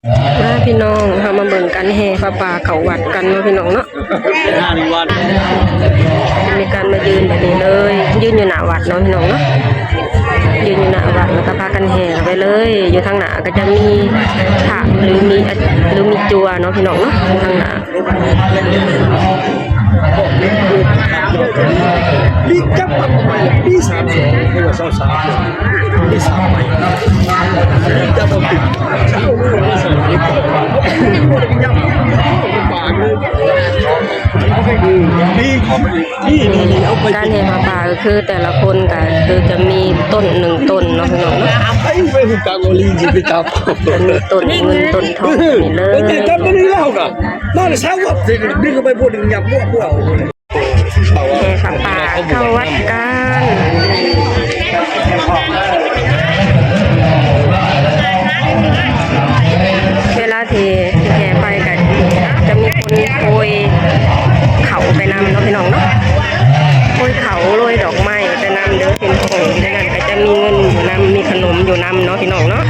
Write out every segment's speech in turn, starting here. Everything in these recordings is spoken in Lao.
ມາພີ່ນ້ອງ ເຮົາມາເບິ່ງການແຫ່ຜ້າປ່າເຂົ້າວັດກັນເນາະພີ່ນ້ອງເນາະ. ມີການມາຢືນແບບນີ້ເລີຍ ຢືນຢູ່ໜ້າວັດເນາະພີ່ນ້ອງເນາະ ຢືນຢູ່ໜ້າວັດ ແລ້ວກໍພາກັນແຫ່ເຂົ້າໄປເລີຍ. ຢູ່ທາງໜ້າກໍຈະມີພະ ຫຼືມີ ຫຼືມີຈົວເນາະພີ່ນ້ອງເນາະ ຢູ່ທາງໜ້າ. ການແຫ່ຜ້າປ່າກໍຄືແຕ່ລະຄົນກໍຄືຈະມີຕົ້ນໜຶ່ງຕົ້ນເນາະພີ່ນ້ອງເນາະ ຈະມີຕົ້ນເງິນຕົ້ນທອງນີ້ເລີຍ. ແຫ່ຜ້າປ່າເຂົ້າວັດກັນ ເວລາທີ່ແຫ່ໄປກໍຈະມີຄົນໂປຍເຂົ້າໄປນຳເນາະພີ່ນ້ອງເນາະ ໂປຍເຂົ້າໂລຍດອກໄມ້ໄປນຳເດີພີ່ນ້ອງ. ໃນນັ້ນກໍຈະມີເງິນຢູ່ນຳ ມີຂະໜົມຢູ່ນຳເນາະພີ່ນ້ອງເນາະ.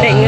ໄດ້ເງິ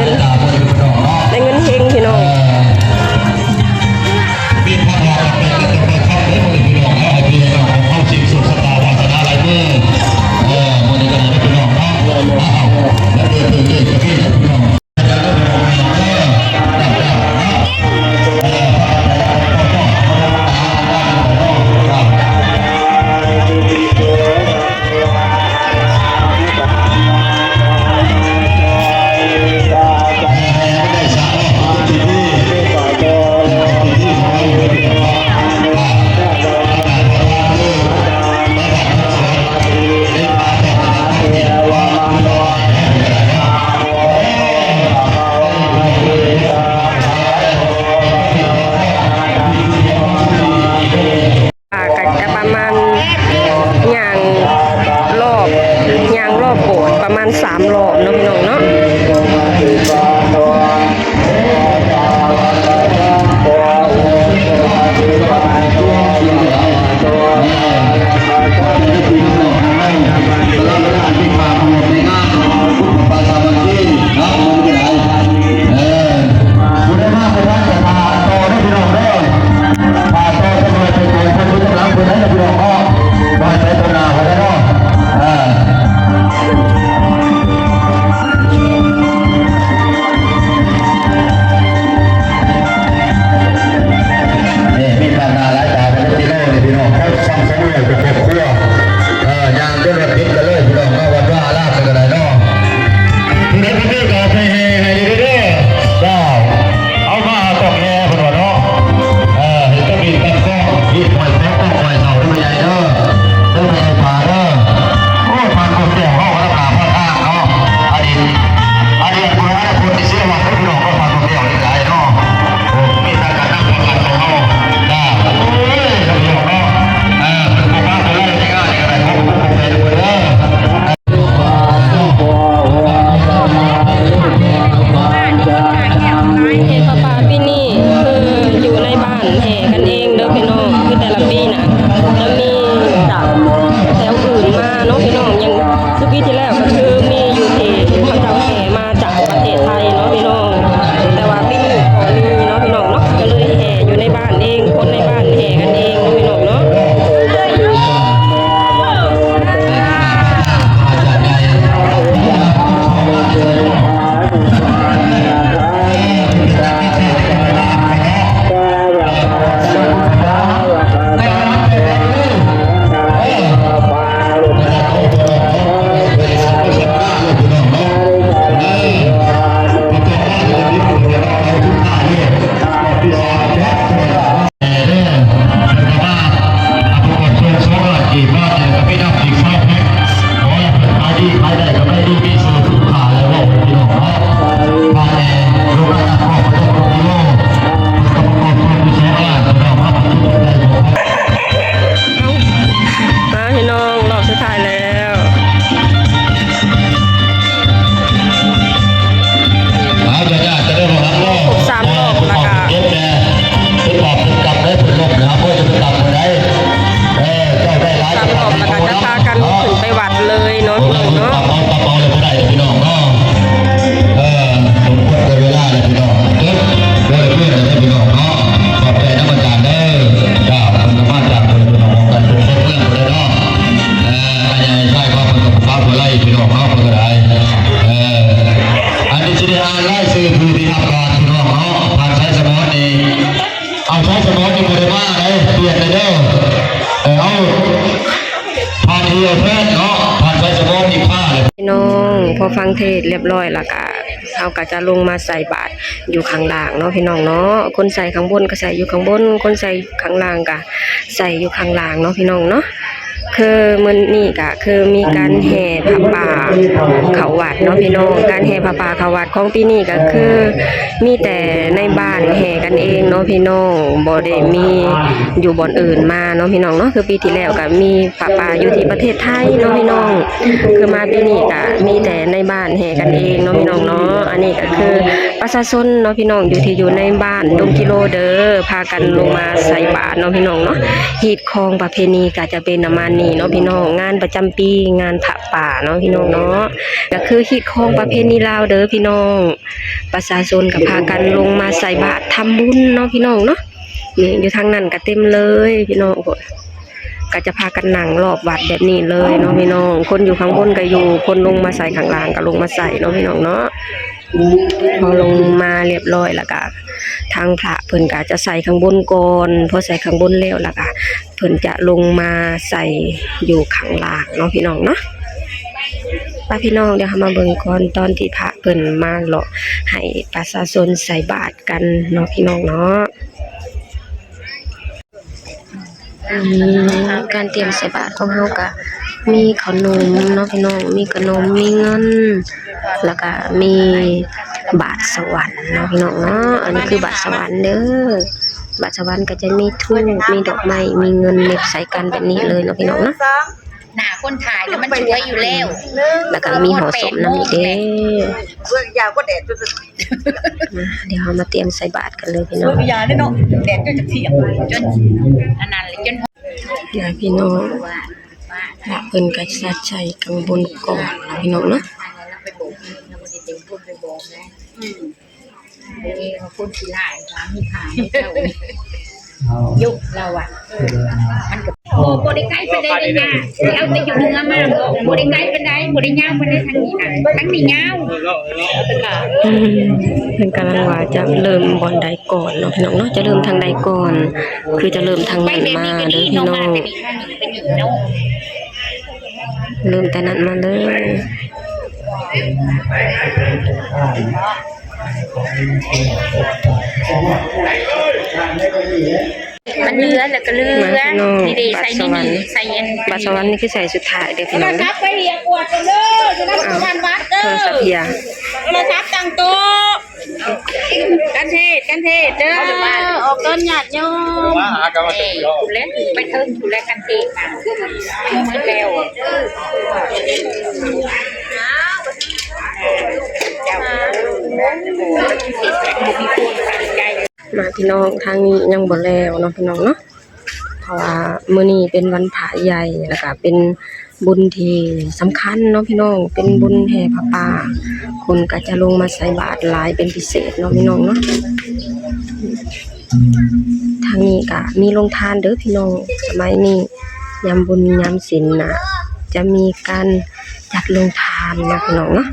ສະໝອນນີ້ບໍ່ໄດ້ມາເດ້ ປ່ຽນເລີຍເດີ. ເອີ ເອົາ ທ່ານທີ່ເອົາແທນເນາະ ທ່ານໄຊສະໝອນນີ້ພາເລີຍ. ພີ່ນ້ອງ ພໍຟັງເທດລຽບຮ້ອຍແລ້ວກະ ເຮົາກະຈະລົງມາໃສ່ບາດຢູ່ຂ້າງລ່າງເນາະ ພີ່ນ້ອງເນາະ. ຄົນໃສ່ຂ້າງບົນກະໃສ່ຢູ່ຂ້າງບົນ ຄົນໃສ່ຂ້າງລ່າງກະໃສ່ຢູ່ຂ້າງລ່າງເນາະ ພີ່ນ້ອງເນາະ. ຄືມື້ນີ້ກະຄືມີການແຫ່ຜ້າປ່າເຂົ້າວັດເນາະ ພີ່ນ້ອງ. ການແຫ່ຜ້າປ່າເຂົ້າວັດຂອງປີນີ້ກະຄືມີແຕ່ໃນບ້ານແຫ່ກັນເອງເນາະ ພີ່ນ້ອງ ບໍ່ໄດ້ມີຢູ່ບ່ອນອື່ນມາເນາະ ພີ່ນ້ອງເນາະ. ຄືປີທີ່ແລ້ວກະມີຜ້າປ່າຢູ່ທີ່ປະເທດໄທເນາະ ພີ່ນ້ອງ. ຄືມາປີນີ້ກະມີແຕ່ໃນບ້ານແຫ່ກັນເອງເນາະ ພີ່ນ້ອງເນາະ. ອັນນີ້ກະຄືປະຊາຊົນເນາະ ພີ່ນ້ອງ ຢູ່ທີ່ຢູ່ໃນບ້ານດົງກິໂລເດີ ພາກັນລົງມາໃສ່ບາດເນາະ ພີ່ນ້ອງເນາະ. ຮີດ ຂອງປະເພນີກະຈະເປັນປະມານນີ້ເນາະ ພີ່ນ້ອງ. ງານປະຈຳປີ ງານຜ້າປ່າເນາະ ພີ່ນ້ອງເນາະ. ກະຄືຮີດຂອງປະເພນີລາວເດີ ພີ່ນ້ອງ. ປະຊາຊົນກະພາກັນລົງມາໃສ່ບາດທຳບຸນເນາະ ພີ່ນ້ອງເນາະ. ນີ້ ຢູ່ທາງນັ້ນກະເຕັມເລີຍ ພີ່ນ້ອງ. ກະຈະພາກັນນັ່ງລອບວັດແບບນີ້ເລີຍເນາະ ພີ່ນ້ອງ. ຄົນຢູ່ຂ້າງບົນກະຢູ່ ຄົນລົງມາໃສ່ຂ້າງລ່າງກະລົງມາໃສ່ເນາະ ພີ່ນ້ອງເນາະ. ພໍລົງມາລຽບຮ້ອຍແລ້ວກະ ທາງພະເພິ່ນກະຈະໃສ່ຂ້າງບົນກ່ອນ. ພໍໃສ່ຂ້າງບົນແລ້ວ ແລ້ວກະເພິ່ນຈະລົງມາໃສ່ຢູ່ຂ້າງລ່າງເນາະ ພີ່ນ້ອງເນາະ. ໄປພີ່ນ້ອງ ດຽວເຮົາມາເບິ່ງກ່ອນ ຕອນທີ່ພະເພິ່ນມາເລາະໃຫ້ປະຊາຊົນໃສ່ບາດກັນເນາະ ພີ່ນ້ອງເນາະ. ອືມ ການຕຽມໃສ່ບາດຂອງເຮົາກະມີເຂົ້າໜົມເນາະ ພີ່ນ້ອງ ມີຂະໜົມ ມີເງິນ ແລ້ວກະມີບາດສະຫວັນເນາະ ພີ່ນ້ອງເນາະ. ອັນນີ້ຄືບາດສະຫວັນເດີ ບາດສະຫວັນກະຈະມີທູບ ມີດອກໄມ້ ມີເງິນເມັດໃສ່ກັນແບບນີ້ເລີຍເນາະ ພີ່ນ້ອງເນາະ. ໜ້າຄົນຖ່າຍແລ້ວມັນສວຍຢູ່ແລ້ວ ແລ້ວກະມີຫໍສົມນຳອີກເດ້. ມາ ດຽວເຮົາມາຕຽມໃສ່ບາດກັນເລີຍພີ່ນ້ອງ. ນີ້ພີ່ນ້ອງ ພະເພິ່ນກະສັດໃສ່ຂ້າງບົນກ່ອນເນາະ ພີ່ນ້ອງເນາະ. ຄົນຂີ້ລ້າຍ ມີຂາຍເຈົ້າ ຍຸກລາວອະ ມັນກະ ໂອ້ ບໍ່ໄດ້ໄກປານໃດເດ້ຍ່າ ຊິເອົາແຕ່ຢູ່ເໜືອມາ ບໍ່ໄດ້ໄກປານໃດ ບໍ່ໄດ້ຍາວປານໃດ ທາງນີ້ນະ ທາງນີ້ຍາວ. ເພິ່ນກຳລັງວ່າຈະເລີ່ມບ່ອນໃດກ່ອນເນາະ ພີ່ນ້ອງເນາະ ຈະເລີ່ມທາງໃດກ່ອນ ຄືຈະເລີ່ມທາງນັ້ນມາເດີພີ່ນ້ອງ ເລີ່ມແຕ່ນັ້ນມາເລີຍ. ມັນເຫຼືອແລ້ວກະເຫຼືອ ມາພີ່ນ້ອງ ນີ້ເດ້ ບັດສະຫວັນ ໃສ່ອັນນີ້ ບັດສະຫວັນນີ້ຄືໃສ່ສຸດທ້າຍເດີພີ່ນ້ອງເດີ. ໂທລະສັບໄປເຫຍກວດກັນເດີ ຢູ່ນຳສະຫວັນວັດເດີ ໂທລະສັບເຫຍ ໂທລະສັບຕັ້ງໂຕະ ກັນເທດ ກັນເທດເດີ ອອກຕົນຍາດໂຍມ ພຸ້ນແຫຼະ ໄປເທິງພຸ້ນແຫຼະ ກັນເທດນະ ໝົດແລ້ວ. ມາພີ່ນ້ອງ ທາງນີ້ຍັງບໍ່ແລ້ວເນາະ ພີ່ນ້ອງເນາະ ເພາະວ່າມື້ນີ້ເປັນວັນພະໃຫຍ່ ແລ້ວກະເປັນບຸນທີ່ສຳຄັນເນາະ ພີ່ນ້ອງ ເປັນບຸນແຫ່ຜ້າປ່າ ຄົນກະຈະລົງມາໃສ່ບາດຫຼາຍເປັນພິເສດເນາະ ພີ່ນ້ອງເນາະ. ທາງນີ້ກະມີໂຮງທານເດີພີ່ນ້ອງ ສະໄໝນີ້ຍາມບຸນຍາມສິນນະ ຈະມີການຈັດໂຮງທານເນາະ ພີ່ນ້ອງເນາະ.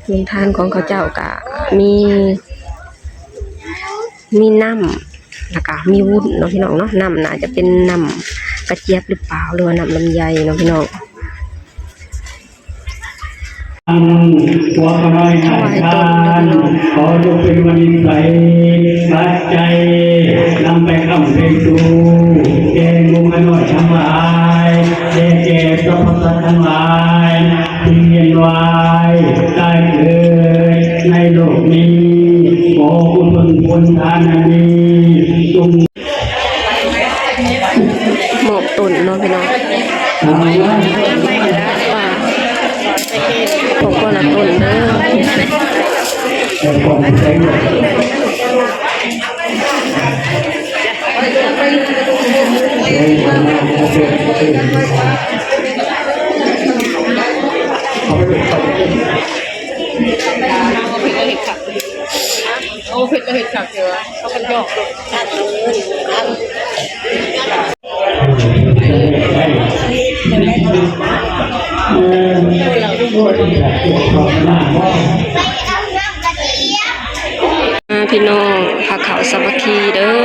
ໂຮງທານຂອງເຂົາເຈົ້າກະມີ ມີນ້ຳ ແລ້ວກະມີວຸ້ນເນາະ ພີ່ນ້ອງເນາະ. ນ້ຳໜ້າຈະເປັນນ້ຳກະຈຽບຫຼືເປົ່າ ຫຼືວ່ານ້ຳລຳໄຍເນາະ ພີ່ນ້ອງ. ຫົວຂ້ານ້ອຍ ຖວາຍຕົນເດີພີ່ນ້ອງ ຂໍຈົ່ງເປັນມະນິໄສ ປັດໄຈ ນຳໄປຄ້ຳໄປຊູ ແກ່ໝູ່ຂ້ານ້ອຍທັງຫຼາຍ ແລະ ແກ່ສັບພະສັດທັງຫຼາຍ ທີ່ວຽນວ່າຍຕາຍເກີດໃນໂລກນີ້ ຂໍອຸທິດຜົນທານອັນນີ້ ຈົ່ງ ມອບຕົ້ນເນາະພີ່ນ້ອງ ຂອງຄົນລະຕົ້ນເດີ. ໂອ້ ເພິ່ນກະເຮັດຄັກເດີ ເຂົາກະຈອກ. ເອີ ພີ່ນ້ອງ ພາເຂົ້າສາມັກຄີເດີ້.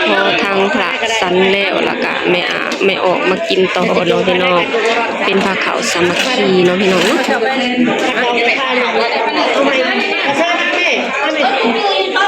ພໍທາງພະສັນແລ້ວ ແລ້ວກະແມ່ອາ ແມ່ອອກມາກິນຕໍ່ເນາະພີ່ນ້ອງ ເປັນພາເຂົ້າສາມັກຄີເນາະພີ່ນ້ອງເນາະ.